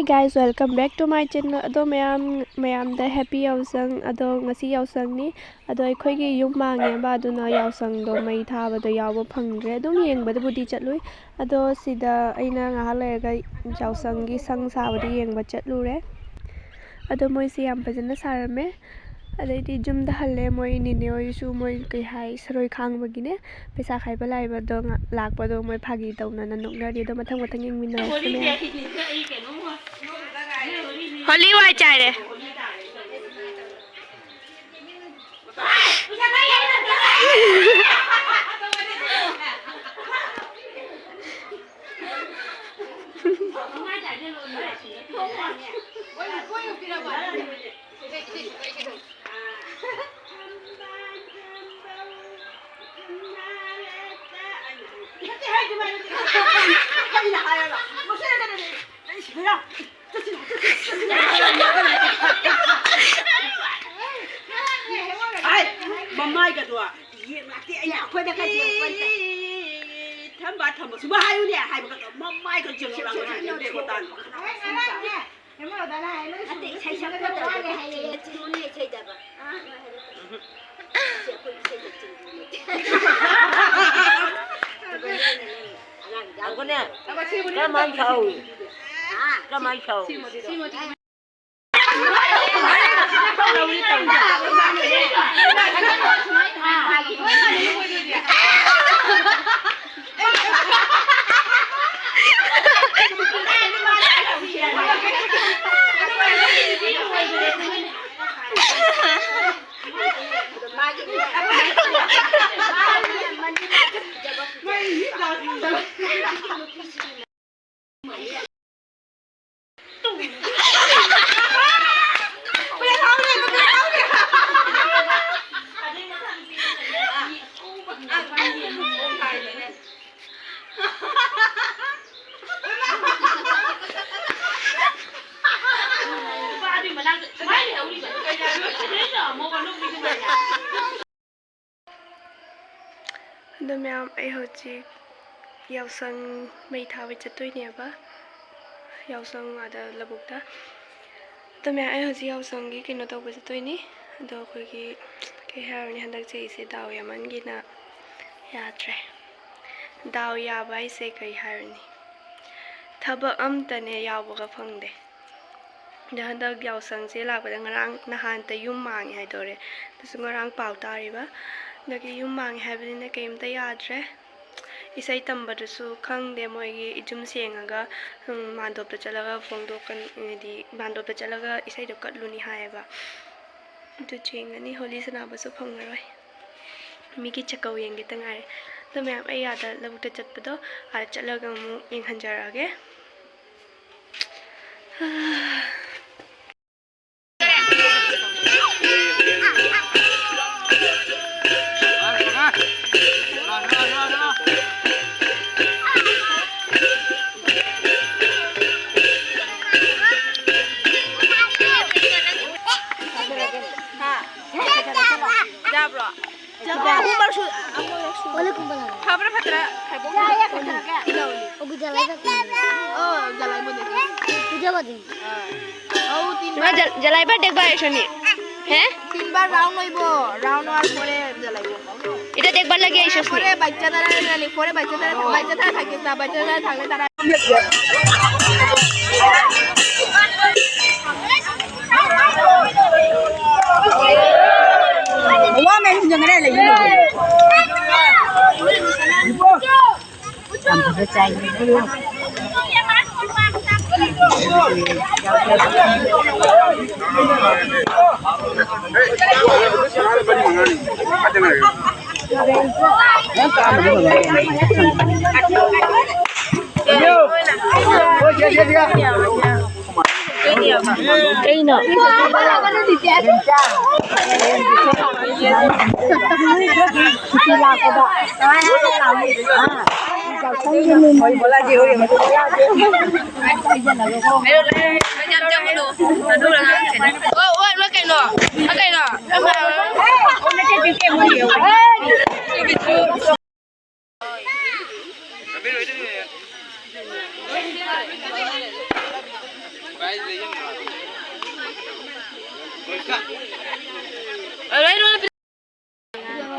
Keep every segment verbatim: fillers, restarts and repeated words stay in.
Guys, welcome back to my channel. ꯑꯗꯣ ꯃꯌꯥꯝ, ꯃꯌꯥꯝꯗ happy ꯌꯥꯎꯁꯪ꯫ ꯑꯗꯣ ꯉꯁꯤ ꯌꯥꯎꯁꯪꯅꯤ꯫ ꯑꯗꯣ ꯑꯩꯈꯣꯏꯒꯤ ꯌꯨꯝ ꯃꯥꯡꯉꯦꯕ, ꯑꯗꯨꯅ ꯌꯥꯎꯁꯪꯗꯣ ꯃꯩ ꯊꯥꯕꯗꯣ ꯌꯥꯎꯕ ꯐꯪꯗ꯭ꯔꯦ꯫ ꯑꯗꯨꯝ ꯌꯦꯡꯕꯗꯕꯨꯗꯤ ꯆꯠꯂꯨꯏ꯫ ꯑꯗꯣ ꯁꯤꯗ ꯑꯩꯅ ꯉꯥꯏꯍꯥꯛ ꯂꯩꯔꯒ ꯌꯥꯎꯁꯪꯒꯤ ꯁꯪ ꯁꯥꯕꯗꯣ ꯌꯦꯡꯕ ꯆꯠꯂꯨꯔꯦ꯫ ꯑꯗꯣ ꯃꯣꯏꯁꯦ ꯌꯥꯝ ꯐꯖꯅ ꯁꯥꯔꯝꯃꯦ꯫ ꯑꯗꯩꯗꯤ ꯌꯨꯝꯗ ꯍꯜꯂꯦ꯫ ꯃꯣꯏ ꯅꯦꯅꯦ ꯍꯣꯏꯁꯨ ꯃꯣꯏ ꯀꯩ ꯍꯥꯏ, ꯁꯔꯣꯏ ꯈꯥꯡꯕꯒꯤꯅꯦ, ꯄꯩꯁꯥ ꯈꯥꯏꯕ ꯂꯥꯛꯏꯕꯗꯣ ꯉ-, ꯂꯥꯛꯄꯗꯣ ꯃꯣꯏ ꯐꯥꯒꯤ ꯇꯧꯅꯅ ꯅꯣꯛꯅꯔꯤ꯫ ꯑꯗꯣ ꯃꯊꯪ ꯃꯊꯪ ꯌꯦꯡꯃꯤꯟꯅꯔꯁꯤ ꯃꯌꯥꯝ꯫ ꯍꯣꯂꯤ ꯋꯥꯏ ꯆꯥꯏꯔꯦ꯫ ꯃꯃꯥꯏꯒꯗꯣ ꯌꯦꯡ ꯂꯥꯛꯇꯦ꯫ ꯑꯩꯅ ꯑꯩꯈꯣꯏꯗ ꯈꯔ ꯌꯦꯡꯉꯛꯄ ꯍꯥꯏꯇꯥꯔꯦ꯫ ꯊꯝꯕ ꯊꯝꯕ ꯁꯨꯝꯕ ꯍꯥꯏꯌꯨꯅꯦ ꯍꯥꯏꯕꯒꯗꯣ ꯃꯃꯥꯏꯒ ꯌꯦꯡꯉꯛꯂꯒ ꯃꯇꯥꯡꯗꯣ꯫ ꯅꯠꯇꯦ, ꯏꯁꯩ ꯁꯛꯄꯗ ꯆꯤꯡꯉꯨꯅꯦ ꯏꯁꯩꯗꯕ꯫ ꯑꯁꯤ ꯑꯩꯈꯣꯏ ꯏꯁꯩꯗ ꯆꯤꯡꯉꯨꯅꯦ꯫ ꯑꯉꯥꯡ ꯌꯥꯎꯗꯦ꯫ ꯑꯩꯈꯣꯏꯅꯦ ꯀꯔꯝꯍꯥꯏꯅ ꯁꯥꯎꯏ? ꯍꯥ? ꯀꯔꯝꯍꯥꯏꯅ ꯁꯥꯎꯏ? ꯑꯗꯣ ꯃꯌꯥꯝ, ꯑꯩ ꯍꯧꯖꯤꯛ ꯌꯥꯎꯁꯪ ꯃꯩ ꯊꯥꯕ ꯆꯠꯇꯣꯏꯅꯦꯕ꯫ ꯌꯥꯎꯁꯪ ꯑꯥꯗ ꯂꯧꯕꯨꯛꯇ꯫ ꯑꯗꯣ ꯃꯌꯥꯝ, ꯑꯩ ꯍꯧꯖꯤꯛ ꯌꯥꯎꯁꯪꯒꯤ ꯀꯩꯅꯣ ꯇꯧꯕ ꯆꯠꯇꯣꯏꯅꯤ꯫ ꯑꯗꯣ ꯑꯩꯈꯣꯏꯒꯤ, ꯀꯩ ꯍꯥꯏꯔꯨꯅꯤ, ꯍꯟꯗꯛ ꯆꯍꯤꯁꯦ ꯗꯥꯎ ꯌꯥꯝꯃꯟꯒꯤꯅ ꯌꯥꯗ꯭ꯔꯦ꯫ ꯗꯥꯎ ꯌꯥꯕ ꯍꯥꯏꯁꯦ ꯀꯩ ꯍꯥꯏꯔꯨꯅꯤ? ꯊꯕꯛ ꯑꯝꯇꯅꯦ ꯌꯥꯎꯕꯒ ꯐꯪꯗꯦ꯫ ꯑꯗꯣ ꯍꯟꯗꯛ ꯌꯥꯎꯁꯪꯁꯦ ꯂꯥꯛꯄꯗ ꯉꯔꯥꯡ ꯅꯍꯥꯟꯇ ꯌꯨꯝ ꯃꯥꯡꯉꯦ ꯍꯥꯏꯗꯣꯔꯦ꯫ ꯑꯗꯨꯁꯨ ꯉꯔꯥꯡ ꯄꯥꯎ ꯇꯥꯔꯤꯕ꯫ ꯑꯗꯒꯤ ꯌꯨꯝ ꯃꯥꯡꯉꯦ ꯍꯥꯏꯕꯅꯤꯅ ꯀꯩꯝꯇ ꯌꯥꯗ꯭ꯔꯦ꯫ ꯏꯁꯩ ꯇꯝꯕꯗꯨꯁꯨ ꯈꯪꯗꯦ, ꯃꯣꯏꯒꯤ ꯏꯖꯨꯝ ꯁꯦꯡꯉꯒ, ꯎꯝ, ꯃꯥꯟꯗꯣꯞꯇ ꯆꯠꯂꯒ ꯐꯣꯡꯗꯣꯛꯀꯅꯤ, ꯍꯥꯏꯗꯤ ꯃꯥꯟꯗꯣꯞꯇ ꯆꯠꯂꯒ ꯏꯁꯩꯗꯣ ꯀꯠꯂꯨꯅꯤ ꯍꯥꯏꯌꯦꯕ꯫ ꯑꯗꯨ ꯌꯦꯡꯉꯅꯤ, ꯍꯣꯂꯤ ꯁꯥꯟꯅꯕꯁꯨ ꯐꯪꯉꯔꯣꯏ꯫ ꯃꯤꯒꯤ ꯆꯥꯛꯀꯧ ꯌꯦꯡꯒꯦꯇ ꯉꯥꯏꯔꯦ꯫ ꯑꯗꯣ ꯃꯌꯥꯝ, ꯑꯩ ꯑꯥꯗ ꯂꯧꯕꯨꯛꯇ ꯆꯠꯄꯗꯣ, ꯑꯥꯗ ꯆꯠꯂꯒ ꯑꯃꯨꯛ ꯌꯦꯡꯍꯟꯖꯔꯛꯑꯒꯦ꯫ ꯍꯥ? ꯌꯥꯕ꯭ꯔꯣ? ꯑꯍꯨꯝꯂꯛꯁꯨ, ꯑꯃꯨꯛꯂꯛꯁꯨ꯫ ꯐꯕ꯭ꯔꯥ ꯐꯠꯇ꯭ꯔꯥ? ꯈꯥꯏꯕꯣꯛ꯫ ꯑꯣ, ꯖꯂꯥꯏꯕ꯫ ꯑꯧ, ꯖꯂꯥꯏꯕ ꯗꯦ꯫ ꯑꯧ, ꯇꯤꯟ ꯏꯃꯥ, ꯖ-, ꯖꯂꯥꯏꯕ ꯗꯦꯛꯕ ꯑꯥꯏꯁꯣꯅꯤ꯫ হে? তিনবার রাউন্ড হইব, রাউন্ড হওয়ার পরে জ্বালাইব। এটা দেখবার লাগি আইসস নি? পরে বাচ্চা তারা জ্বালি, পরে বাচ্চা তারা, বাচ্চা তারা থাকিস না, বাচ্চা তারা থাকলে তারা ꯀꯩꯅꯣ? ꯑꯣ, ꯑꯣ, ꯀꯩꯅꯣ? ꯀꯩꯅꯣ?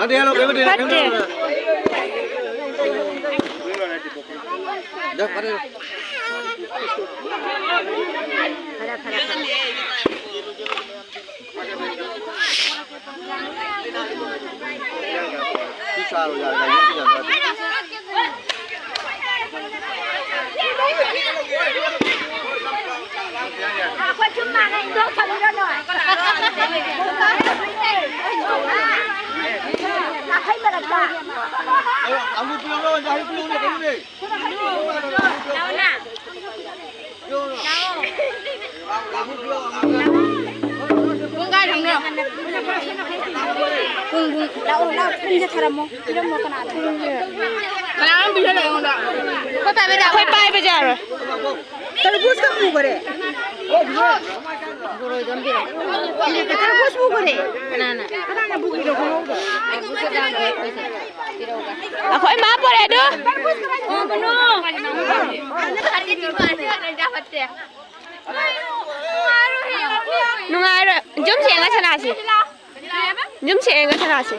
ꯐꯠꯇꯦ꯫ ꯄꯨꯡ ꯀꯥꯏ ꯊꯝꯅꯣ? ꯄꯨꯡ, ꯄꯨꯡ, ꯂꯥꯛꯑꯣ, ꯂꯥꯛꯑꯣ, ꯄꯨꯡꯁꯦ ꯊꯥꯔꯝꯃꯣ, ꯄꯤꯔꯝꯃꯣ, ꯀꯅꯥꯅꯣ? ꯀꯅꯥꯅꯣꯝ ꯄꯤꯁꯜꯂꯛꯑꯦ ꯑꯩꯉꯣꯟꯗ꯫ ꯑꯩꯈꯣꯏ ꯄꯥꯏꯕ ꯌꯥꯔꯣꯏ꯫ ꯇꯔꯕꯨꯖꯀ ꯄꯨꯈꯔꯦ꯫ ꯇꯔꯕꯨꯖ ꯄꯨꯈꯔꯦ꯫ ꯀꯅꯥꯅ? ꯀꯅꯥꯅ ꯄꯨꯈꯤꯅꯣ ꯈꯪꯍꯧꯗꯦ꯫ ꯑꯩꯈꯣꯏ ꯃꯥ ꯄꯣꯔꯛꯑꯦ ꯑꯗꯨ꯫ ꯅꯨꯡꯉꯥꯏꯔꯣꯏ꯫ ꯌꯨꯝ ꯁꯦꯡꯉ ꯁꯅꯥꯁꯤ꯫ ꯌꯨꯝ ꯁꯦꯡꯉ ꯁꯅꯥꯁꯤ꯫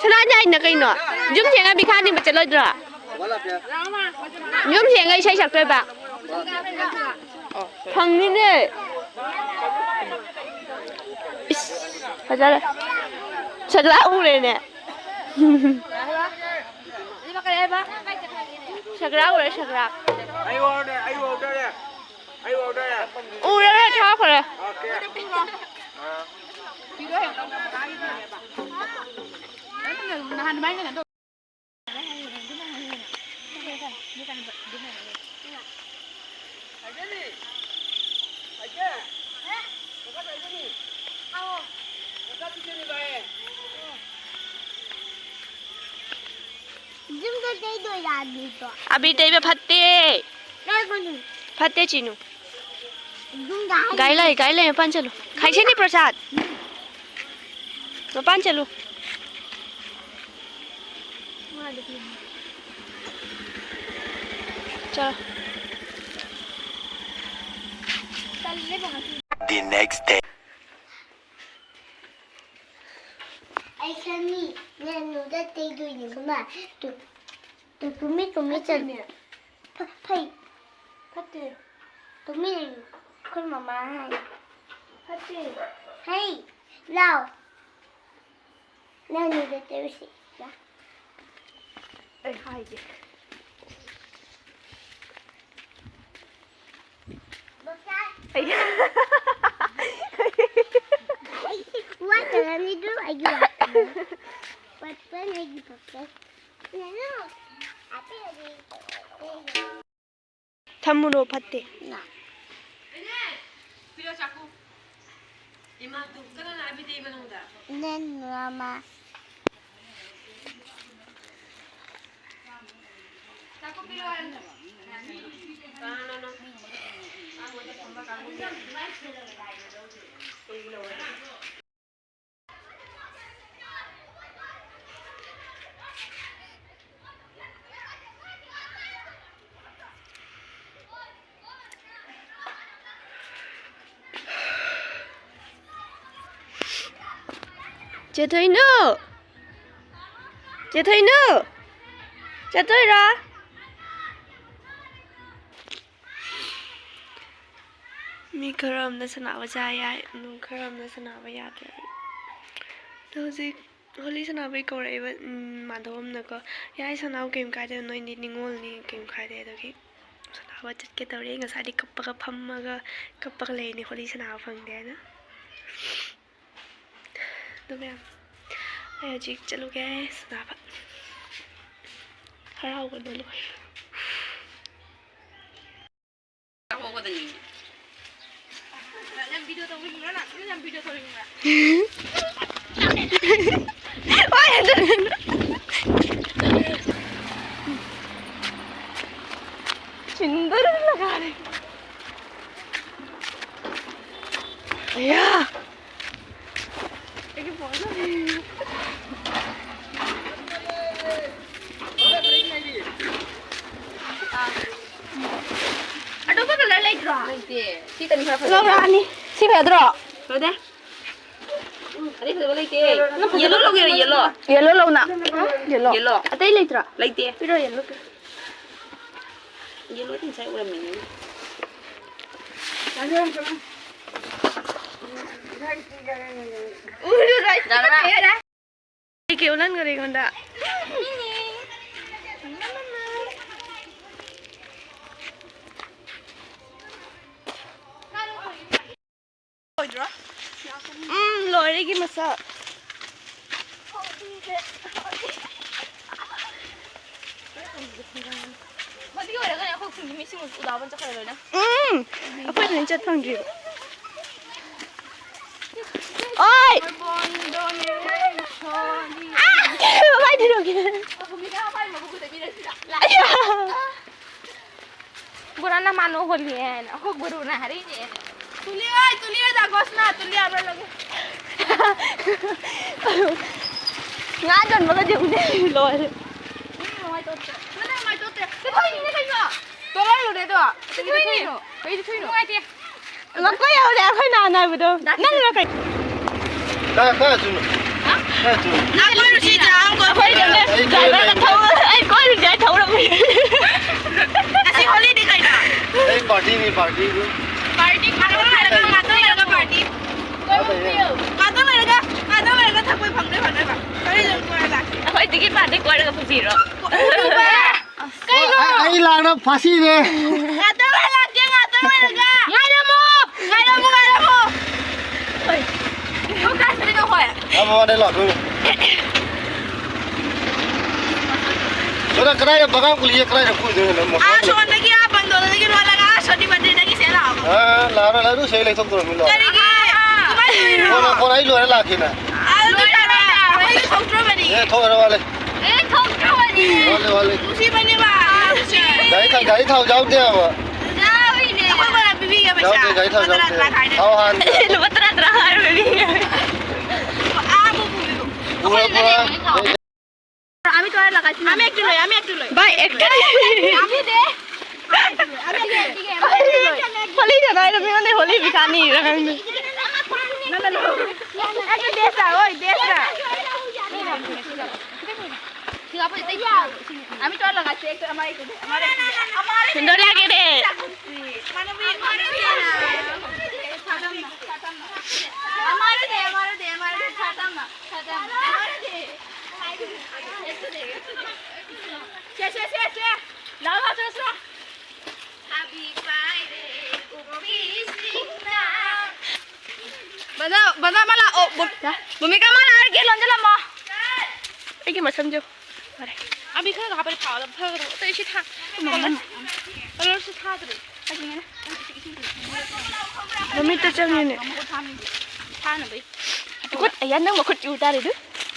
ꯁꯅꯥꯁꯤ ꯍꯥꯏꯅ ꯀꯩꯅꯣ? ꯌꯨꯝ ꯁꯦꯡꯉ ꯕꯤꯈꯥ ꯅꯤꯡꯕ ꯆꯠꯂꯣꯏꯗ꯭ꯔꯣ? ꯌꯨꯝ ꯁꯦꯡꯉ ꯏꯁꯩ ꯁꯛꯇꯣꯏꯕ꯫ ꯐꯪꯅꯤꯅꯦ꯫ ꯏꯁ, ꯐꯖꯔꯦ꯫ ꯁꯒ꯭ꯔꯥ ꯎꯔꯦꯅꯦ꯫ ꯁꯒ꯭ꯔꯥ ꯎꯔꯦ, ꯁꯒ꯭ꯔꯥ꯫ ꯎꯔꯦ, ꯊꯥꯈ꯭ꯔꯦ꯫ ꯌꯨꯝꯗ ꯇꯩꯗꯣꯏꯔꯥ ꯑꯕꯤꯔꯗꯣ? ꯑꯕꯤꯔ ꯇꯩꯕ ꯐꯠꯇꯦ꯫ ꯂꯣꯏꯕꯅꯤ꯫ ꯐꯠꯇꯦ ꯆꯤꯅꯨ꯫ ꯌꯨꯝꯗ ꯍꯥꯏ- ꯒꯥꯔꯤ ꯂꯥꯛꯑꯦ, ꯒꯥꯔꯤ ꯂꯥꯛꯑꯦ, ꯃꯄꯥꯟ ꯆꯠꯂꯨ꯫ ꯈꯥꯏꯁꯦꯟꯅꯤ ꯄ꯭ꯔꯁꯥꯗ꯫ ꯃꯄꯥꯟ ꯆꯠꯂꯨ꯫ ꯆꯠꯂꯣ꯫ ꯇꯜꯂꯦꯕ ꯉꯁꯤ꯫ The next day. ꯀꯨꯝꯃ, ꯇꯨ, ꯇꯨ, ꯀꯨꯝꯃꯤ, ꯀꯨꯝꯃꯤ ꯆꯠ-, ꯐꯠꯇꯦꯅꯦ꯫ ꯐ-, ꯐꯩ꯫ ꯐꯠꯇꯦ꯫ ꯀꯨꯝꯃꯤ, ꯑꯩꯈꯣꯏ ꯃꯃꯥ ꯍꯥꯏ꯫ ꯐꯠꯇꯦ꯫ ꯍꯩ, ꯂꯥꯎ꯫ ꯅꯪ ꯑꯅꯤꯗ ꯇꯧꯔꯨꯁꯤ꯫ ꯂꯥꯎ꯫ ꯑꯩ ꯍꯥꯏꯒꯦ꯫ ꯋꯥꯠꯇꯅꯤꯗꯨ ꯑꯩꯒꯤ ꯋꯥꯠꯄꯅꯤ꯫ ꯋꯥꯠꯄꯅꯤ ꯑꯩꯒꯤ ꯄꯣꯛꯆꯩ꯫ ꯅꯅꯨ, ꯑꯇꯩ ꯑꯇꯩ ꯊꯝꯃꯨꯅꯣ, ꯐꯠꯇꯦ꯫ ꯅ꯫ ꯅꯦ ꯅꯨꯔꯥꯃ꯫ ꯆꯦꯊꯣꯏꯅꯨ! ꯆꯦꯊꯣꯏꯅꯨ! ꯆꯠꯇꯣꯏꯔꯣ? ꯃꯤ ꯈꯔ ꯑꯃꯅ ꯁꯥꯟꯅꯕ ꯆꯥ ꯌꯥꯏ, ꯑꯗꯨ ꯈꯔ ꯑꯃꯅ ꯁꯥꯟꯅꯕ ꯌꯥꯗꯦ꯫ ꯑꯗꯣ ꯍꯧꯖꯤꯛ ꯍꯣꯂꯤ ꯁꯥꯟꯅꯕꯩ ꯀꯧꯔꯛꯏꯕ, ꯎꯝ, ꯃꯥꯙꯕꯝꯅꯀꯣ, "ꯌꯥꯏ, ꯁꯥꯟꯅꯧ, ꯀꯩꯝ ꯀꯥꯏꯗꯦ, ꯅꯣꯏꯗꯤ ꯅꯤꯉꯣꯜꯅꯤ, ꯀꯩꯝ ꯀꯥꯏꯗꯦ", ꯑꯗꯨꯒꯤ ꯁꯥꯟꯅꯕ ꯆꯠꯀꯦ ꯇꯧꯔꯤ꯫ ꯉꯁꯥꯏꯗꯤ ꯀꯞꯄꯒ ꯐꯝꯃꯒ ꯀꯞꯄꯒ ꯂꯩꯔꯤꯅꯤ, ꯍꯣꯂꯤ ꯁꯥꯟꯅꯕ ꯐꯪꯗꯦ ꯍꯥꯏꯅ꯫ ꯑꯗꯨ ꯃꯌꯥꯝ, ꯑꯩ ꯍꯧꯖꯤꯛ ꯆꯠꯂꯨꯒꯦ ꯁꯥꯟꯅꯕ꯫ ꯍꯔꯥꯎꯕꯅ ꯂꯣꯏꯔꯦ꯫ ꯅꯪ video ꯇꯧꯅꯤꯡꯕ꯭ꯔꯥ? ꯅꯪ video ꯇꯧꯅꯤꯡꯕ꯭ꯔꯥ? ꯍꯣꯏ, ꯑꯗꯨꯅꯦ꯫ ꯁꯤꯟꯗꯔ ꯂꯒꯥꯔꯦ꯫ ꯑꯌꯥ! ꯑꯩꯒꯤ phone꯫ ꯑꯇꯣꯞꯄ colour ꯂꯩꯇ꯭ꯔꯣ? ꯂꯩꯇꯦ꯫ ꯁꯤ ꯀꯔꯤ ꯈꯔ ꯐꯖꯩ? ꯂꯧꯔꯛꯑꯅꯤ꯫ ꯁꯤ ꯐꯖꯗ꯭ꯔꯣ? ꯐꯖꯗꯦ꯫ ꯑꯇꯩ ꯐꯖꯕ ꯂꯩꯇꯦ꯫ ꯌꯦꯜꯂꯣ ꯂꯧꯒꯦꯔꯣ, ꯌꯦꯜꯂꯣ? ꯌꯦꯜꯂꯣ ꯂꯧꯅ꯫ ꯌꯦꯜꯂꯣ꯫ ꯑꯇꯩ ꯂꯩꯇ꯭ꯔꯣ? ꯂꯩꯇꯦ꯫ ꯄꯤꯔꯣ, ꯌꯦꯜꯂꯣ ꯄꯤꯔꯣ꯫ ꯌꯦꯜꯂꯣꯗꯤ ꯉꯁꯥꯏ ꯎꯔꯝꯃꯤꯅꯦ꯫ ꯎꯔꯨꯔꯣꯏ꯫ ꯀꯩ ꯀꯩ ꯑꯣꯟꯍꯟꯈꯔꯦ ꯑꯩꯉꯣꯟꯗ? ꯂꯣꯏꯗ꯭ꯔꯣ? ꯎꯝ, ꯂꯣꯏꯔꯦꯒꯤ ꯃꯁꯛ꯫ ꯍꯧꯖꯤꯛ ꯑꯣꯏꯔꯒꯅꯦ ꯑꯩꯈꯣꯏ ꯈꯨꯟꯒꯤ ꯃꯤꯁꯤꯡ ꯎꯗꯥꯕ ꯆꯠꯈ꯭ꯔꯦ ꯂꯣꯏꯅ꯫ ꯎꯝ, ꯑꯩꯈꯣꯏꯗꯅꯤ ꯆꯠ ꯐꯪꯗ꯭ꯔꯤꯕ꯫ ꯑꯣꯏ! ꯑꯥ! ꯃꯥꯏ ꯊꯤꯔꯣꯒꯦ꯫ ꯑꯌꯥ! ꯕꯣꯔꯥ ꯅꯃꯥꯟꯅ ꯍꯣꯜꯂꯤ ꯍꯥꯏꯅ ꯑꯩꯈꯣꯏ ꯒꯨꯔꯨꯅ ꯍꯥꯏꯔꯛꯏꯅꯦ꯫ ꯇꯨꯂꯤ ꯍꯣꯏ, ꯇꯨꯂꯤ ꯍꯣꯏ, ꯖꯥꯒꯣꯁꯅ ꯇꯨꯂꯤ ꯍꯥꯞꯍꯜꯂꯒꯦ꯫ ꯉꯥ ꯌꯣꯟꯕꯒꯗꯤ ꯎꯅꯦ ꯂꯣꯏꯔꯦ꯫ ꯎꯝ, ꯅꯨꯡꯉꯥꯏꯇꯧꯗꯦ꯫ ꯅꯪ ꯅꯨꯡꯉꯥꯏꯇꯧꯗꯦ꯫ ꯁꯤ ꯊꯣꯏꯅꯤꯅꯦ ꯀꯩꯅꯣ? ꯇꯣꯂꯥꯏꯔꯨꯔꯦ ꯑꯗꯣ꯫ ꯁꯤ ꯊꯣꯏꯅꯤ꯫ ꯀꯩꯗꯤ ꯊꯣꯏꯅꯣ? ꯅꯨꯡꯉꯥꯏꯇꯦ꯫ ꯂꯐꯣꯏ ꯌꯧꯔꯦ ꯑꯩꯈꯣꯏ ꯅꯍꯥꯟ ꯍꯥꯏꯕꯗꯣ꯫ ꯅꯪꯅ ꯀꯩ ꯀꯥꯏ, ꯀꯥꯏ ꯆꯠꯂꯤꯅꯣ? ꯀꯥꯏ ꯆꯠꯂꯤꯅꯣ? ꯑꯩꯈꯣꯏ ꯔꯨꯆꯤ ꯆꯥꯝ ꯀꯣ ꯑꯩꯈꯣꯏ ꯑꯩ ꯀꯣꯏꯔꯦ ꯗ꯭ꯔꯥꯏꯚꯔꯅ ꯂꯩꯅꯤ꯫ ꯊꯧꯔ-, ꯑꯩ ꯀꯣꯏꯔꯨꯁꯦ ꯍꯥꯏ ꯊꯧꯔꯝꯃꯤ꯫ ꯉꯁꯤ ꯍꯣꯂꯤꯗꯦ ꯀꯩꯅꯣ? ꯑꯩ ꯄꯥꯔꯇꯤꯅꯤ, ꯄꯥꯔꯇꯤ꯫ ꯄꯥꯔꯇꯤ ꯉꯥꯛꯇꯪ ꯂꯩꯔꯒ, ꯉꯥꯛꯇꯪ ꯂꯩꯔꯒ ꯄꯥꯔꯇꯤ꯫ ꯉꯥꯛꯇꯪ ꯂꯩꯔꯒ, ꯉꯥꯛꯇꯪ ꯂꯩꯔꯒ ꯊꯛꯄꯩ ꯐꯪꯗꯣꯏ ꯐꯪꯗꯣꯏꯕ꯫ ꯍꯣꯔꯦꯟ ꯑꯗꯨꯝ ꯀꯣꯏꯔ ꯂꯥꯛꯀꯦ꯫ ꯑꯩꯈꯣꯏ ꯇꯤꯀꯦꯠ ꯄꯥꯟꯗꯩ ꯀꯣꯏꯔꯒ ꯄꯨꯕꯤꯔꯣ꯫ ꯑꯩ ꯂꯥꯛꯅ ꯐꯥꯁꯤꯅꯦ꯫ ꯉꯥꯛꯇꯪ ꯂꯩꯔ ꯂꯥꯛꯀꯦ, ꯉꯥꯛꯇꯪ ꯂꯩꯔꯒ꯫ ꯉꯥꯏꯔꯝꯃꯣ! ꯉꯥꯏꯔꯝꯃꯣ, ꯉꯥꯏꯔꯝꯃꯣ! ꯍꯣꯏ꯫ ꯌꯨꯝ ꯀꯥꯏ ꯆꯠꯇꯣꯏꯅꯣ ꯑꯩꯈꯣꯏ? ꯑꯥ, ꯃꯃꯥꯡꯗꯩ ꯂꯥꯛꯇꯣꯏꯅꯦ꯫ ꯁꯣꯝꯗ ꯀꯗꯥꯏꯗ ꯕꯒꯥꯟ ꯀꯨꯂꯤꯁꯦ ꯀꯗꯥꯏꯗ ꯀꯣꯏꯗꯣꯏꯅꯣ? ꯑꯥ, ꯁꯣꯝꯗꯒꯤ ꯑꯥ ꯕꯟꯗꯣꯗꯒꯤ ꯂꯣꯜꯂꯒ ꯑꯥ ꯁꯣꯅꯤ ꯃꯟꯗꯤꯔꯗꯒꯤ ꯁꯦ ꯂꯥꯛꯑꯣ꯫ ꯑꯥ, ꯂꯥꯛꯑꯔꯣꯏ, ꯂꯥꯛꯑꯔꯣꯏ, ꯁꯦ ꯂꯩꯊꯣꯛꯇꯣꯔꯕꯅꯤ, ꯂꯥꯛꯑꯣ꯫ ꯀꯔꯤꯒꯤ? ꯀꯃꯥꯏ ꯇꯧꯔꯤꯅꯣ? ꯀꯣꯟꯅ, ꯀꯣꯟꯅ ꯑꯩ ꯂꯣꯏꯔ ꯂꯥꯛꯀꯦꯅ꯫ ꯑꯥ, ꯑꯗꯨ ꯂꯣꯏꯔꯦ, ꯂꯣꯏꯔꯦ꯫ ꯑꯩꯈꯣꯏꯗꯤ ꯊꯣꯛꯇ꯭ꯔꯕꯅꯤ꯫ ꯑꯦ, ꯊꯣꯛꯑꯔꯣꯏ, ꯋꯥꯠꯂꯤ꯫ ꯑꯦ, ꯊꯣꯛꯇ꯭ꯔꯕꯅꯤ꯫ ꯋꯥꯠꯂꯤ, ꯋꯥꯠꯂꯤ꯫ ꯅꯨꯡꯁꯤꯕꯅꯦꯕ꯫ ꯒꯥꯔꯤ ꯊꯥꯎ, ꯒꯥꯔꯤ ꯊꯥꯎ ꯌꯥꯎꯗꯦ ꯍꯥꯏꯕ꯫ ꯌꯥꯎꯔꯤꯅꯦ꯫ ꯑꯩꯈꯣꯏ ꯀꯣꯟꯅ ꯄꯤꯕꯤꯒꯦ ꯄꯩꯁꯥ꯫ ꯌꯥꯎꯗꯦ, ꯒꯥꯔꯤ ꯊꯥꯎ ꯂꯨꯄꯥ ꯇꯔꯥ ꯌꯥꯎꯗꯦ꯫ ꯇꯔꯥ ꯈꯥꯏꯗꯣꯏꯅꯦ꯫ ꯊꯥꯎ ꯍꯥꯟ-, ꯂꯨꯄꯥ ꯇꯔꯥ ꯇꯔꯥ ꯈꯥꯏꯔꯒ ꯄꯤꯕꯤꯒꯦ꯫ ꯑꯥ, ꯑꯃꯨꯛ ꯄꯨꯕꯤꯔꯣ꯫ ꯄꯨꯔꯣ, ꯄꯨꯔꯣ꯫ ꯑꯩꯈꯣꯏ ꯂꯩꯔꯝꯒꯅꯤ ꯊꯥꯎ꯫ ꯑꯃ ꯍꯦꯛꯇ ꯂꯣꯏ, ꯑꯃ ꯍꯦꯛꯇ ꯂꯣꯏ꯫ ꯚꯥꯏ, ꯑꯦꯛꯇꯔ꯫ ꯌꯥꯝꯃꯤꯗꯦ꯫ ꯍꯣꯂꯤ ꯁꯥꯟꯅ ꯍꯥꯏꯔ ꯃꯤꯉꯣꯟꯗ ꯍꯣꯂꯤ ꯄꯩꯁꯥ ꯅꯤꯔ ꯈꯪꯗꯦ꯫ একটা দেশটা, ওই দেশটা। আমি তো আর লাগাচ্ছি, একটা আমার এই তো, আমার এই তো, আমার এই তো। সুন্দর লাগে রে। মানে, ওই, মানে, ওই, ছাড়তাম না, ছাড়তাম না। আমারে দে, আমারে দে, আমারে দে, ছাড়তাম না, ছাড়তাম না। আমারে দে। একটু দে, একটু দে। শেষ, শেষ, শেষ, শেষ। লাও, লাও, শেষ, শেষ। ꯕꯖꯥꯔ, ꯕꯖꯥꯔ ꯑꯃ ꯂꯥꯛꯑꯣ꯫ ꯕꯨ-, ꯕꯨꯃꯤꯀꯥ ꯑꯃ ꯂꯥꯛꯑꯒꯦ, ꯂꯣꯟꯁꯤꯜꯂꯝꯃꯣ꯫ ꯑꯩꯒꯤ ꯃꯁꯝꯁꯨ꯫ ꯑꯕꯤ ꯈꯔ ꯍꯥꯞꯄꯗꯤ ꯐꯥꯎꯗ ꯐꯒꯗꯕ꯫ ꯑꯇꯩ ꯁꯤ ꯊꯥ-, ꯀꯂꯔꯁꯨ ꯊꯥꯗ꯭ꯔꯤ꯫ ꯃꯃꯤꯠꯇ ꯆꯪꯉꯤꯅꯦ꯫ ꯊꯥꯅꯕꯩ꯫ ꯈꯨꯠ, ꯑꯌꯥ, ꯅꯪ ꯃꯈꯨꯠ ꯆꯨ ꯇꯥꯔꯦ ꯑꯗꯨ꯫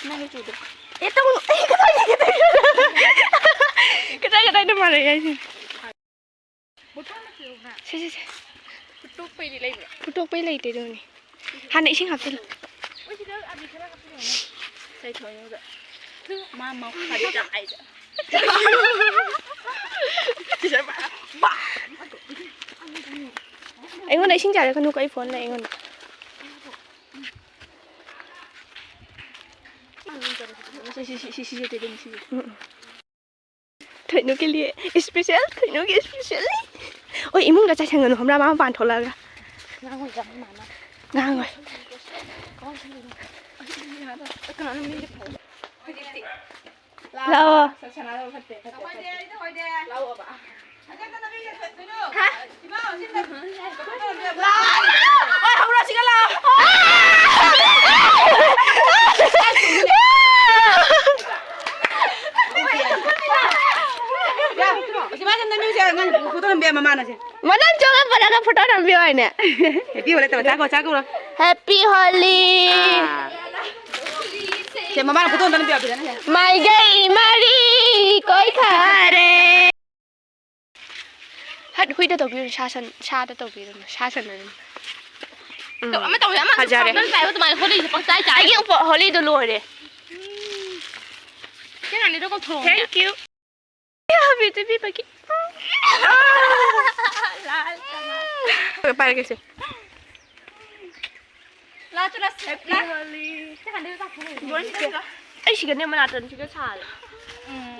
ꯅꯪꯁꯨ ꯆꯨꯗ꯭ꯔꯣ? ꯑꯦ, ꯇꯧꯅꯨ꯫ ꯑꯩ ꯀꯗꯥꯏꯗꯒꯤ ꯇꯧꯔꯤꯅꯣ? ꯀꯗꯥꯏ ꯀꯗꯥꯏꯗ ꯃꯥꯟꯅꯩ ꯍꯥꯏꯁꯤꯅꯦ꯫ ꯁꯦ, ꯁꯦ, ꯁꯦ꯫ ꯐꯨꯠꯇꯣꯛꯄꯩꯗꯤ ꯂꯩꯕ꯭ꯔꯣ? ꯐꯨꯠꯇꯣꯛꯄꯩ ꯂꯩꯇꯦ ꯑꯗꯨꯅꯤ꯫ ꯍꯥꯟꯅ ꯏꯁꯤꯡ ꯍꯥꯞꯆꯤꯜꯂꯨ꯫ ꯑꯩꯈꯣꯏ ꯁꯤꯗ ꯑꯕꯤ ꯈꯔ ꯍꯥꯞꯄꯤꯔꯛꯑꯣꯅꯦ꯫ ꯀꯩ ꯊꯣꯡꯉꯤꯅꯣꯗ? ꯃꯥ ꯃꯈꯥꯗ ꯇꯥꯏꯗ꯫ ꯑꯩꯉꯣꯟꯗ ꯏꯁꯤꯡ ꯆꯥꯏꯔꯛꯀꯅꯨꯀꯣ, ꯑꯩ ꯐꯣꯟ ꯂꯩ ꯑꯩꯉꯣꯟꯗ꯫ ꯁꯤ, ꯁꯤ, ꯁꯤ, ꯁꯤ, ꯁꯤ, ꯁꯤ, ꯁꯤ꯫ ꯎꯝ, ꯎꯝ꯫ ꯊꯣꯏꯅꯨꯒꯤ ꯂꯤꯌꯦ, special, ꯊꯣꯏꯅꯨꯒꯤ special꯫ ꯍꯣꯏ, ꯏꯃꯨꯡꯗ ꯆꯥꯏꯁꯟꯒꯅꯨ, ꯈꯪꯕ꯭ꯔꯥ? ꯃꯥ ꯃꯄꯥꯟ ꯊꯣꯛꯂꯛꯑꯒ꯫ ꯉꯥꯡꯉꯣꯏ꯫ ꯂꯥꯛꯑꯣ꯫ ꯍꯣꯏ, ꯍꯧꯔꯣ, ꯁꯤꯒ ꯂꯥꯛꯑꯣ꯫ ꯁꯤ ꯃꯥꯁꯦ ꯅꯝꯕꯤꯌꯨꯁꯦ, ꯅꯪ ꯐꯣꯇꯣ ꯅꯝꯕꯤꯌꯨ ꯃꯃꯥꯅꯁꯦ꯫ ꯃꯅꯝ ꯆꯣꯡꯉꯛꯄꯗꯒ ꯐꯣꯇꯣ ꯅꯝꯕꯤꯌꯨ ꯍꯥꯏꯅꯦ꯫ Happy Holi ꯇꯧꯔꯣ, ꯆꯥꯛ ꯀꯧꯔꯣ, ꯆꯥꯛ ꯀꯧꯔꯣ꯫ Happy Holi꯫ ꯑꯥ꯫ ꯁꯦ, ꯃꯃꯥꯅ ꯐꯣꯇꯣ ꯑꯝꯇ ꯅꯝꯕꯤꯌꯨ, ꯐꯖꯅ ꯁꯦ꯫ ꯃꯥꯏꯒꯩ ꯃꯔꯤ ꯀꯣꯏꯈꯔꯦ꯫ ꯍꯠ, ꯍꯨꯏꯗ ꯇꯧꯕꯤꯔꯨꯅꯨ, ꯁꯥ ꯁꯟ, ꯁꯥꯗ ꯇꯧꯕꯤꯔꯨꯅꯨ, ꯁꯥ ꯁꯟ ꯑꯣꯏꯅ꯫ ꯎꯝ, ꯇꯧ, ꯑꯃ ꯇꯧꯁꯦ, ꯑꯃ ꯐꯖꯔꯦ꯫ ꯅꯪ ꯇꯥꯏꯕ ꯑꯗꯨꯃꯥꯏꯅ ꯍꯣꯂꯤꯁꯦ ꯄꯪꯆꯥꯏ ꯆꯥꯏ꯫ ꯑꯩꯒꯤ ꯎꯄ-, ꯍꯣꯂꯤꯗꯣ ꯂꯣꯏꯔꯦ꯫ ꯆꯦ ꯔꯥꯅꯤꯗꯣ ꯀꯧꯊꯣꯔꯛꯑꯣꯅꯦ꯫ Thank you꯫ ꯍꯥꯕꯤꯗꯨ ꯄꯤꯕꯒꯤ꯫ ꯂꯥꯜ ꯀꯅꯥ? ꯄꯥꯏꯔꯒꯦꯁꯦ꯫ ꯆꯠꯂꯁꯦ꯫ ꯍꯦꯄꯤ ꯍꯣꯂꯤ꯫ ꯆꯠꯈ꯭ꯔꯦ꯫ ꯑꯩ ꯁꯤꯒꯅꯦ ꯃꯅꯥꯇꯣꯟꯁꯤꯒ ꯁꯥꯔꯦ꯫ ꯎꯝ꯫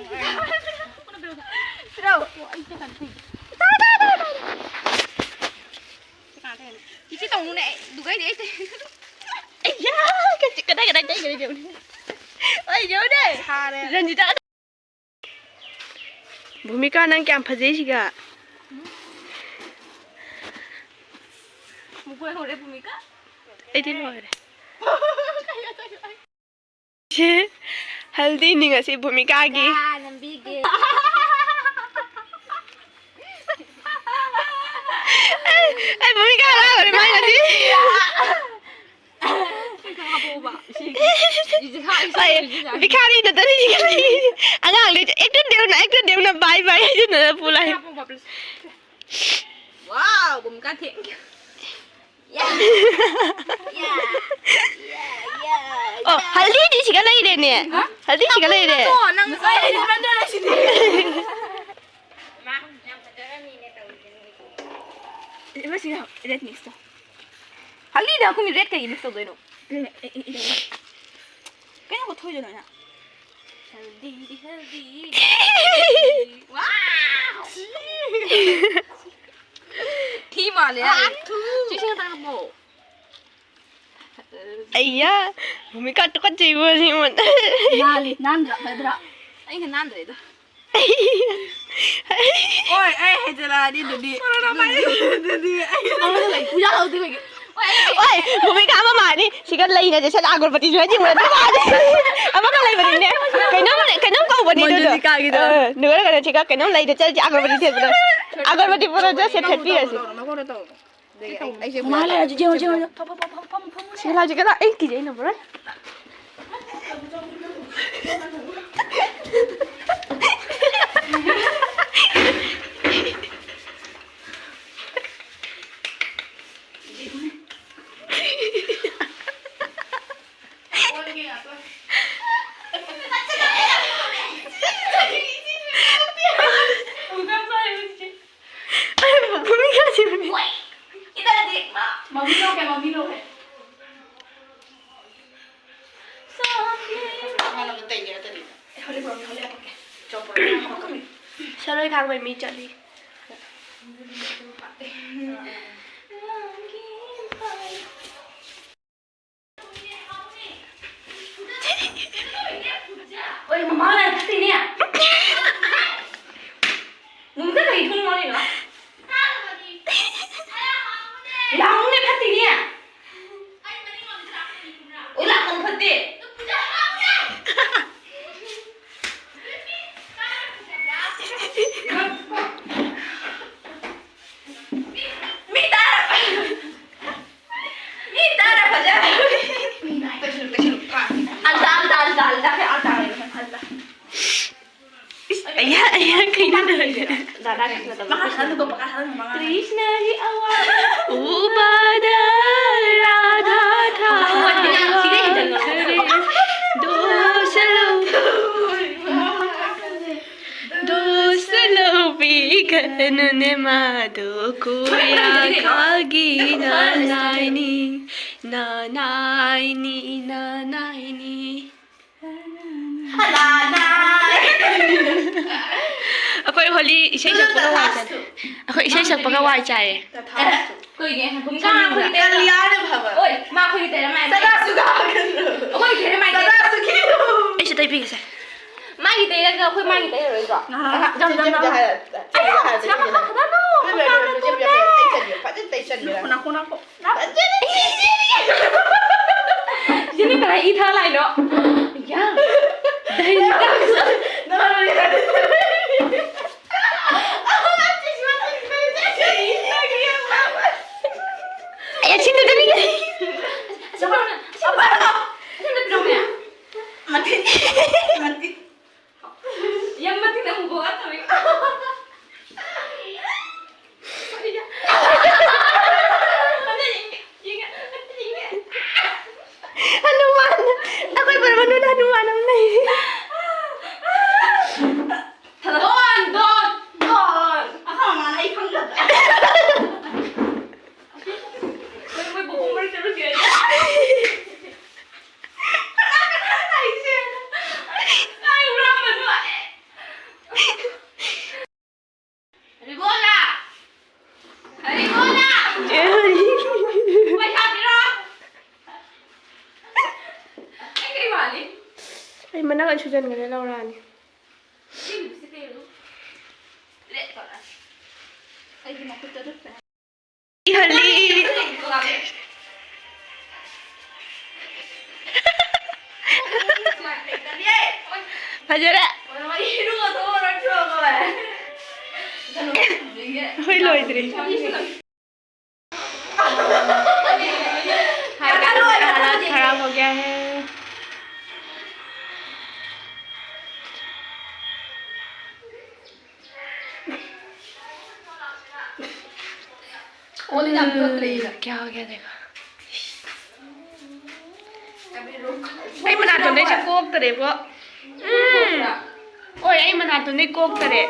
ꯏꯆꯦ ꯇꯧꯅꯨꯅꯦ, ꯑꯩ ꯗꯨꯒꯩꯗꯤ ꯑꯩ ꯇꯩ-, ꯑꯩꯌꯥ, ꯀꯗꯥꯏ, ꯀꯗꯥꯏ ꯇꯩꯒ꯭ꯔꯦ ꯌꯦꯡꯉꯨꯅꯦ꯫ ꯑꯩ ꯌꯦꯡꯉꯨꯅꯦ꯫ ꯁꯥꯔꯦ꯫ ꯔꯟꯖꯤꯇꯥ꯫ ꯚꯨꯃꯤꯀꯥ, ꯅꯪ ꯀꯌꯥꯝ ꯐꯖꯩ ꯁꯤꯒ꯫ ꯑꯃꯨꯛ ꯀꯣꯏꯍꯧꯔꯦ ꯚꯨꯃꯤꯀꯥ꯫ ꯑꯩꯗꯤ ꯂꯣꯏꯔꯦ꯫ ꯁꯤ ꯍꯜꯗꯤꯅꯤ ꯉꯁꯤ ꯚꯨꯃꯤꯀꯥꯒꯤ꯫ ꯆꯥ ꯅꯝꯕꯤꯒꯦ꯫ ꯑꯩ, ꯑꯩ ꯚꯨꯃꯤꯀꯥ ꯍꯔꯥꯎꯔꯦ ꯃꯥꯏ ꯉꯁꯤ꯫ ꯍꯣꯏ, ꯚꯤꯈꯥꯔꯤ ꯅꯠꯇꯅꯤ ꯁꯤꯒ ꯂꯩ꯫ ꯑꯉꯥꯡꯗꯤ ꯑꯦꯛꯇꯔ ꯗꯦꯎꯅ, ꯑꯦꯛꯇꯔ ꯗꯦꯎꯅ ꯕꯥꯏ ꯕꯥꯏ ꯍꯥꯏꯖꯤꯟꯅꯔ ꯄꯨ ꯂꯥꯛꯑꯦ꯫ Wow, ꯚꯨꯃꯤꯀꯥ, thank you. ꯑꯣ, ꯍꯜꯗꯤꯗꯤ ꯁꯤꯒ ꯂꯩꯔꯦꯅꯦ꯫ ꯍꯥ? ꯍꯜꯗꯤ ꯁꯤꯒ ꯂꯩꯔꯦ꯫ ꯅꯪ ꯉꯁꯥꯏ ꯑꯩ ꯍꯦꯟꯃꯟꯗ꯭ꯔꯣ ꯁꯤꯗꯤ? ꯏꯃꯥ, ꯁꯤꯒ red mix ꯇꯧ꯫ ꯍꯜꯗꯤꯗ ꯑꯩꯈꯣꯏ red ꯀꯩꯒꯤ mix ꯇꯧꯗꯣꯏꯅꯣ? ꯀꯩꯅꯣ ꯊꯣꯏꯗꯅꯣ ꯑꯩꯅ? Healthy, healthy. Wow! ꯊꯤ ꯃꯥꯜꯂꯦ ꯍꯥꯏ꯫ ꯆꯦ, ꯏꯁꯤꯡ ꯈꯛꯇ ꯍꯥꯞꯄꯣ꯫ ꯑꯩꯌꯥ, ꯚꯨꯃꯤꯀꯥ ꯇꯨꯀꯠꯆꯩꯕꯣ ꯁꯤꯃꯣꯟ꯫ ꯅꯥꯜꯂꯤ, ꯅꯥꯟꯗ꯭ꯔꯥ, ꯐꯗ꯭ꯔꯥ? ꯑꯩꯅ ꯅꯥꯟꯗ꯭ꯔꯦꯗ꯫ ꯍꯣꯏ, ꯑꯩ ꯍꯦꯟꯖꯜꯂꯛꯑꯗꯤ ꯑꯗꯨꯗꯤ꯫ ꯑꯗꯨꯗꯤ ꯑꯩ ꯄꯨꯖꯥ ꯍꯧꯗ꯭ꯔꯤꯕꯒꯤ꯫ ꯍꯣꯏ, ꯚꯨꯃꯤꯀꯥ ꯑꯃ ꯃꯥꯅꯤ꯫ ꯁꯤꯒ ꯂꯩꯅꯁꯦ ꯁꯠ ꯑꯒꯔꯕꯇꯤꯁꯨ ꯍꯥꯏꯗꯤ ꯃꯨꯔꯗꯤ ꯃꯥꯅꯤ꯫ ꯑꯃꯒ ꯂꯩꯕꯅꯤꯅꯦ꯫ ꯀꯩꯅꯣꯝ, ꯀꯩꯅꯣꯝ ꯀꯧꯕꯅꯤ ꯑꯗꯨꯗꯣ꯫ ꯃꯟꯖꯨꯂꯤꯀꯥꯒꯤꯗꯣ꯫ ꯑ, ꯅꯨꯡꯉꯥꯏꯔꯒꯅ ꯁꯤꯒ ꯀꯩꯅꯣꯝ ꯂꯩꯗ ꯆꯠꯂꯁꯤ ꯑꯒꯔꯕꯇꯤ ꯊꯦꯠꯄꯗꯣ꯫ ꯑꯒꯔꯕꯇꯤ ꯄꯨꯔꯗ ꯁꯦꯠ ꯊꯦꯠꯄꯤꯔꯁꯤ꯫ ꯃꯃꯥ ꯂꯩꯔꯁꯨ ꯌꯦꯡꯉꯣ, ꯌꯦꯡꯉꯣ, ꯌꯦꯡꯉꯣ꯫ ꯐꯝ, ꯐꯝ, ꯐꯝ, ꯐꯝ, ꯐꯝ꯫ ꯁꯤ ꯂꯥꯛꯑꯁꯤ ꯀꯅꯥ? ꯑꯩ ꯀꯤꯖꯩ ꯅꯝꯕꯔ ꯋꯥꯟ꯫ ꯑꯩ ꯃꯃꯤꯡ ꯌꯥꯁꯤꯕꯅꯦ꯫ ꯃꯃꯤꯡ ꯂꯧꯒꯦ, ꯃꯃꯤꯡ ꯂꯧꯒꯦ꯫ ꯇꯩꯒꯦꯔꯥ ꯇꯩꯔꯣꯏꯗ꯭ꯔꯥ? ꯍꯣꯂꯤ ꯄ꯭ꯔꯣꯝ ꯍꯣꯂꯤ ꯍꯥꯄꯛꯀꯦ꯫ ꯆꯣꯄꯔ ꯍꯥꯄꯛꯀꯅꯤ꯫ ꯁꯔꯣꯏ ꯊꯥꯡꯕꯩ ꯃꯤ ꯆꯠꯂꯤ꯫ ꯑꯣꯏ, ꯃꯃꯥ ꯂꯥꯏ ꯐꯠꯇꯦꯅꯦ꯫ ꯅꯨꯡꯗ ꯀꯔꯤ ꯊꯣꯡ ꯂꯣꯜꯂꯤꯅꯣ? ꯂꯥꯎꯅꯦ ꯐꯠꯇꯦꯅꯦ꯫ ꯑꯣ, ꯂꯥꯛꯀꯅꯨ ꯐꯠꯇꯦ꯫ ꯃꯤ ꯇꯥꯔ-, ꯃꯤ ꯇꯥꯔ ꯐꯖꯔꯦ꯫ ꯇꯩꯁꯜꯂꯨ, ꯇꯩꯁꯜꯂꯨ, ꯐꯥ꯫ ꯑꯜꯇꯥ, ꯑꯜꯇꯥ, ꯑꯜꯇꯥ, ꯑꯜꯇꯥ, ꯑꯜꯇꯥ, ꯑꯜꯇꯥ꯫ ꯏꯁ, ꯑꯌꯥ, ꯑꯌꯥ, ꯀꯩꯅꯣ ꯇꯧꯔꯤꯁꯦ? ꯃꯈꯥ ꯁꯥꯟꯅꯗꯣ, ꯃꯈꯥ ꯁꯥꯟꯅꯗꯣ, ꯃꯈꯥ꯫ ꯀ꯭ꯔꯤꯁꯅꯒꯤ ꯑꯋꯥ ꯎꯕꯗ ꯔꯥꯙꯥ ꯊꯥꯈ꯭ꯔꯦ꯫ ꯗꯣꯁ ꯂꯧ-, ꯗꯣꯁ ꯂꯧꯕꯤꯒꯅꯨꯅꯦ ꯃꯥꯗꯣ, ꯀꯣꯔꯤꯌꯥ ꯈꯥꯒꯤ ꯅꯅꯥꯏꯅꯤ, ꯅꯅꯥꯏꯅꯤ, ꯅꯅꯥꯏꯅꯤ꯫ ꯑꯩꯈꯣꯏ ꯍꯣꯂꯤ ꯏꯁꯩ ꯁꯛꯄꯒ ꯋꯥꯏ ꯆꯥꯏ꯫ ꯑꯩꯈꯣꯏ ꯏꯁꯩ ꯁꯛꯄꯒ ꯋꯥꯏ ꯆꯥꯏꯌꯦ꯫ ꯀꯩꯒꯤ? ꯀꯜꯌꯥꯅ ꯚꯕ꯫ ꯑꯣꯏ, ꯃꯥ ꯑꯩꯈꯣꯏꯒꯤ ꯇꯩꯔ ꯃꯥꯏ ꯁꯗꯥ ꯁꯨꯈꯤ꯫ ꯑꯩꯈꯣꯏꯒꯤ ꯇꯩꯔ ꯃꯥꯏ ꯁꯗꯥ ꯁꯨꯈꯤ꯫ ꯑꯩꯁꯨ ꯇꯩꯕꯤꯒꯦꯁꯦ꯫ ꯃꯥꯒꯤ ꯇꯩꯔꯒ ꯑꯩꯈꯣꯏ ꯃꯥꯒꯤ ꯇꯩꯔꯔꯣꯏꯗ꯭ꯔꯣ? ꯉꯥꯏꯍꯥꯛ, ꯉꯥꯏꯍꯥꯛ, ꯉꯥꯏꯍꯥꯛ, ꯉꯥꯏꯍꯥꯛ꯫ ꯆꯦ ꯆꯦ ꯍꯥꯏꯔ-, ꯆꯦ ꯆꯦ ꯍꯥꯏꯔ-, ꯐꯖꯅ ꯇꯩꯁꯟꯕꯤꯌꯨ, ꯐꯖꯅ ꯇꯩꯁꯟꯕꯤꯌꯨ꯫ ꯅꯈꯣꯡ, ꯅꯈꯣꯡ, ꯅꯈꯣꯡ꯫ ꯏꯆꯦꯅ ꯀꯅꯥ ꯏ ꯊꯥ ꯂꯥꯛꯏꯅꯣ? ꯌꯥ꯫ ꯗꯥꯏꯅꯤꯇꯥ꯫ ꯑꯦ, ꯁꯤ ꯅꯠꯇꯅꯤ꯫ ꯑꯁꯤ ꯄꯤꯔꯛꯑꯣꯅꯦ꯫ ꯑꯁꯤ ꯑꯝꯇ ꯄꯤꯔꯛꯑꯣꯅꯦ꯫ ꯃꯇꯤꯟ꯫ ꯃꯇꯤꯟ꯫ ꯌꯥꯝ ꯃꯇꯤꯟ ꯑꯃꯨꯕ ꯋꯥꯠꯇꯕꯩ꯫ ꯍꯅꯨꯃꯥꯟ, ꯑꯩꯈꯣꯏ ꯕꯔꯃꯅꯨꯗ ꯍꯅꯨꯃꯥꯟ ꯑꯃ ꯂꯩ꯫ ꯗꯣꯟ, ꯗꯣꯟ, ꯗꯣꯟ꯫ ꯑꯍꯥ, ꯃꯥꯅ ꯑꯩ ꯈꯪꯗꯕ꯫ ꯃꯣꯏ, ꯃꯣꯏ ꯕꯣꯕꯣ ꯃꯔꯛ ꯆꯠꯂꯨꯁꯤ ꯍꯥꯏ꯫ ꯀꯅꯥ, ꯀꯅꯥ ꯂꯥꯛꯏꯁꯦ? ꯑꯩ ꯃꯅꯥ ꯂꯣꯏ ꯁꯨꯖꯟꯈ꯭ꯔꯦ, ꯂꯧꯔꯛꯑꯅꯤ꯫ ꯏꯍꯜꯂꯤ꯫ ꯐꯖꯔꯦ꯫ ꯑꯩꯈꯣꯏ ꯂꯣꯏꯗ꯭ꯔꯤ꯫ हाय गाइस, हालत खराब हो गया है। क्या हो गया देखो। ꯑꯩ ꯃꯅꯥꯇꯣꯟꯗꯩꯁꯨ ꯀꯣꯛꯇꯔꯦꯕꯣ꯫ ꯎꯝ꯫ ꯑꯣꯏ, ꯑꯩ ꯃꯅꯥꯇꯣꯟꯗꯩ ꯀꯣꯛꯇꯔꯦ꯫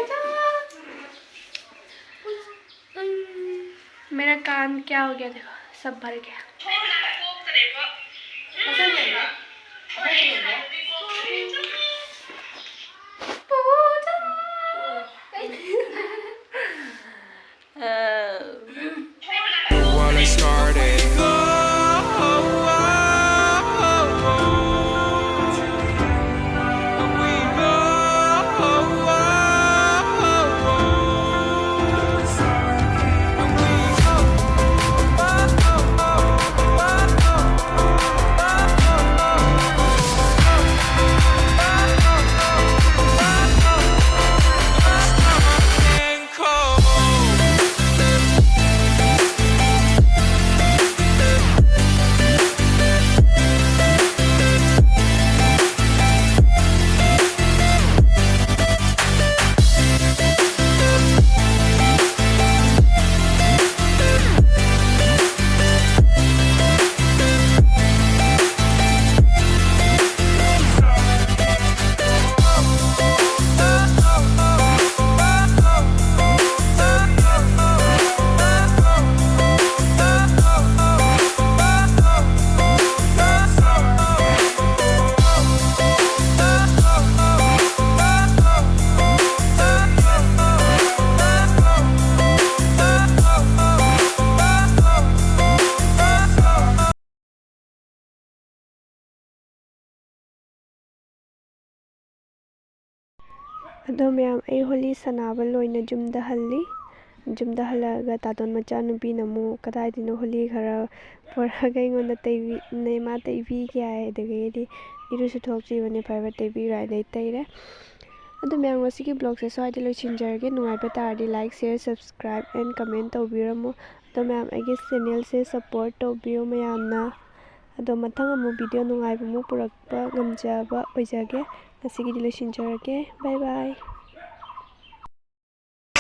मेरा कान क्या हो गया, देखो, सब भर गया। ꯑꯗꯣ ꯃꯌꯥꯝ, ꯑꯩ ꯍꯣꯂꯤ ꯁꯥꯟꯅꯕ ꯂꯣꯏꯅ ꯌꯨꯝꯗ ꯍꯜꯂꯤ꯫ ꯌꯨꯝꯗ ꯍꯜꯂꯛꯑꯒ ꯇꯥꯇꯣꯟ ꯃꯆꯥꯅꯨꯄꯤꯅ ꯑꯃꯨꯛ ꯀꯗꯥꯏꯗꯅꯣ ꯍꯣꯂꯤ ꯈꯔ ꯄꯣꯔꯛꯑꯒ ꯑꯩꯉꯣꯟꯗ ꯇꯩꯕꯤ-, ꯅꯦ ꯃꯥ ꯇꯩꯕꯤꯒꯦ ꯍꯥꯏ꯫ ꯑꯗꯨꯗꯒꯤꯗꯤ ꯏꯔꯨꯁꯨ ꯊꯣꯛꯇ꯭ꯔꯤꯕꯅꯦ, ꯐꯔ ꯐꯔ ꯇꯩꯕꯤꯔꯣ ꯍꯥꯏꯅ ꯑꯩ ꯇꯩꯔꯦ꯫ ꯑꯗꯣ ꯃꯌꯥꯝ, ꯉꯁꯤꯒꯤ vlogꯁꯦ ꯁ꯭ꯋꯥꯏꯗ ꯂꯣꯏꯁꯤꯟꯖꯔꯒꯦ꯫ ꯅꯨꯡꯉꯥꯏꯕ ꯇꯥꯔꯗꯤ like, share, subscribe and comment ꯇꯧꯕꯤꯔꯝꯃꯣ꯫ ꯑꯗꯣ ꯃꯌꯥꯝ, ꯑꯩꯒꯤ channelꯁꯦ support ꯇꯧꯕꯤꯌꯨ ꯃꯌꯥꯝꯅ꯫ ꯑꯗꯣ ꯃꯊꯪ ꯑꯃꯨꯛ video ꯅꯨꯡꯉꯥꯏꯕ ꯑꯃꯨꯛ ꯄꯨꯔꯛꯄ ꯉꯝꯖꯕ ꯑꯣꯏꯖꯒꯦ꯫ ꯉꯁꯤꯒꯤꯗꯤ ꯂꯣꯏꯁꯤꯟꯖꯔꯒꯦ꯫ Bye bye꯫